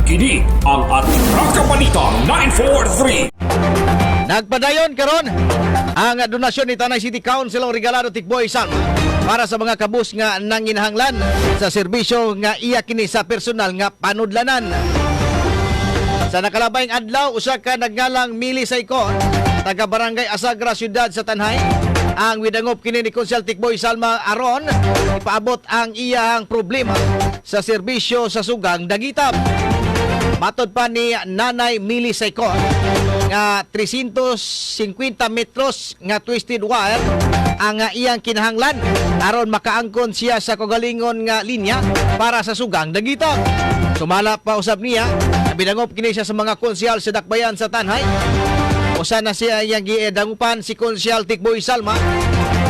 Kini ang Atraka Balita 943. Nagpadayon karon ang donasyon ni Tanay City Councilor Regalado Tikboy Salma para sa mga kabus nga nanginahanglan sa serbisyo nga iya kini sa personal nga panudlanan. Sa nakalabayng adlaw, usa ka nagngalang Mili Saykon, taga Barangay Asagra, siyudad sa Tanay, ang widangop kini ni Konsehal Tikboy Salma aron ipaabot ang iyang problema sa serbisyo sa sugang dagitap. Matod pa ni Nanay Mili Saykon nga 350 metros nga twisted wire ang iyang kinahanglan aron makaangkon siya sa kaugalingon nga linya para sa sugang dagitap. Sumala pa usab niya, binangop kini siya sa mga konsehal sa Dakbayan sa Tanay. Usa na siya iyang gidangupan si Konsehal Tikboy Salma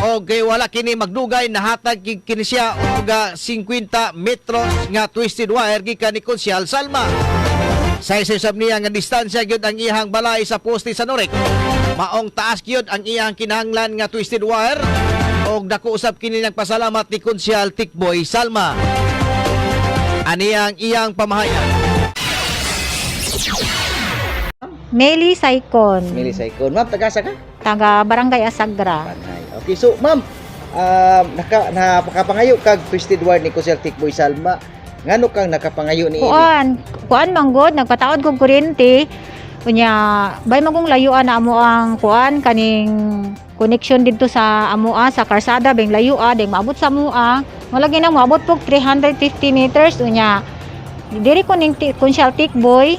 o kay wala kini magdugay, nahatag kini siya og 50 metros nga twisted wire gikan ni Konsehal Salma. Sa usab niya nga distansya gyud ang iyang balay sa poste sa Norec. Maong taas gyud ang iyang kinahanglan nga twisted wire og dako usab kini nagpasalamat ni Konsehal Tikboy Salma. Ani ang iyang pamahayag. Meli Saicon. Mili Saicon. Ma'am, taga-asa ka? Taga Barangay Asagra. Tanay. Okay, so ma'am, nakapangayo kag twisted wire ni Konsehal Tikboy Salma. Ngano kang nakapangayo ni ini? Kuan, kuan manggod, nagpataod kog kuryente. Unya, bay magong layuan na amo ang kuan kaning connection didto sa amoa sa karsada beng layua deng maabot sa amoa. Wala ginang maabot pog 350 meters. Unya, diri ko ning Konsyal Tikboy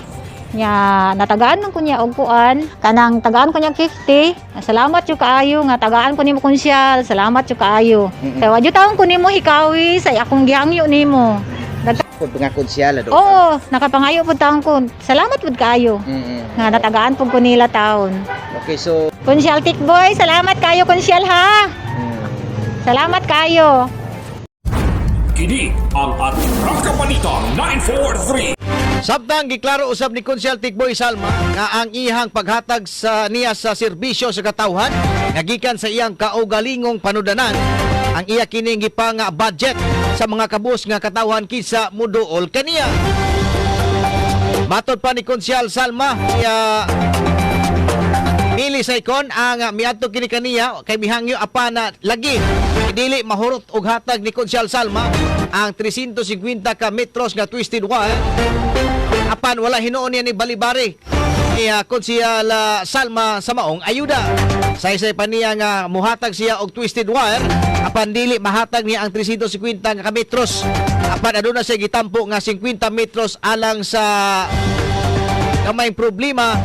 nya natagaan man ko niya og kuan kanang tagaan ko niya 50. Salamat jud kaayo nga tagaan ko nimo, Konsyal. Salamat jud kaayo. Kay wa jud taon ko nimo hikawi sa akong gihangyo nimo. Kung mga konsyala do. Oo, nakapangayo pud taon ko. Salamat pud kaayo nga natagaan pud ko nila taon. Okay, so Konsyal Tikboy, salamat kayo, Konsyal, ha. Salamat kayo. Kini ang Atraka Balita 943. Samtang giklaro usab ni Konsehal Tikboy Salma nga ang iyang paghatag sa niya sa serbisyo sa katawhan nga gikan sa iyang kaugalingong panudanan, ang iya kining gipanga budget sa mga kabus nga katawhan kinsa muduol kaniya. Matod pa ni Konsehal Salma, iya Mili Saicon ang miadto kini kaniya kay mihangyo, apan na lagi dili mahurot og hatag ni Konsehal Salma ang 350 ka metros nga twisted wire, apan wala hinuon niya ni balibari ni Konsehal Salma sa maong ayuda. Saysay pa niya nga muhatag siya og twisted wire, apan dili mahatag niya ang 350 nga ka metros, apan aduna siya gitampo nga 50 metros alang sa gamay problema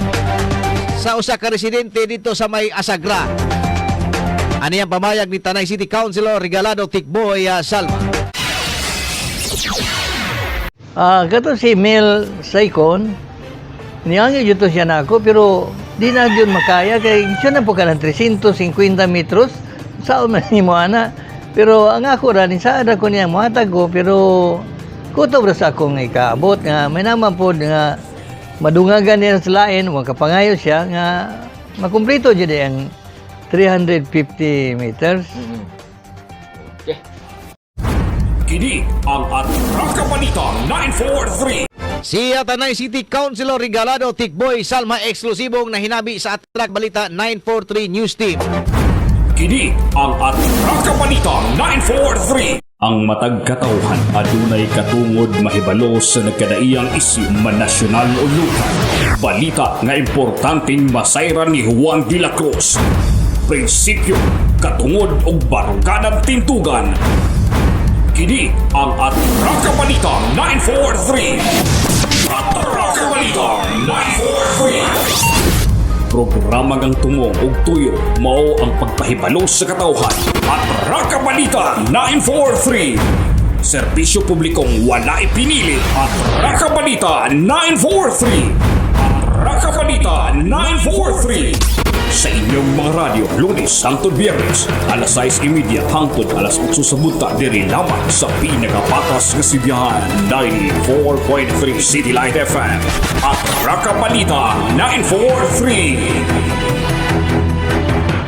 sa usa ka residente dito sa may Asagra. Ani ang pamayag ni Tanay City Councilor Regalado Tikboy Salma. Ah, kato si Mel Saicon, niangyo jud to siya nako, pero di na jud makaya kay siya na po ka ng 350 metros sa man nimo ana. Pero ang ako ra ni saad ako niya mohatag ko, pero kutob ra sa akong ikaabot nga may naman pod nga madungagan niya sa lain, wa kapangayo siya nga makumpleto jud ang 350 meters. Kini ang Atraka Balita 943. Si Tanay City Councilor Regalado Tikboy Salma, eksklusibong nahinabi sa Atrak Balita 943 News Team. Kini ang Atraka Balita 943. Ang matag katawhan adunay katungod mahibalo sa nagkadaiyang isyu, man nasyonal o lokal. Balita nga importanteng masayran ni Juan de la Cruz. Prinsipyo, katungod ug baruganan tintugan. Kini ang Atraka Balita 943. Atraka Balita 943. Programa ngang tumong ug tuyo mao ang pagpahibalo sa katawhan. Atraka Balita 943. Serbisyo publikong wala ipinili. Atraka Balita 943. Atraka Balita 943. Sa inyong mga radyo, Lunes hangtod Biyernes, alas 6:30 hangtod alas 8 sa buntag, diri lamang sa pinakapatas nga sibihan, 94.3 City Light FM. Atraka Balita 943.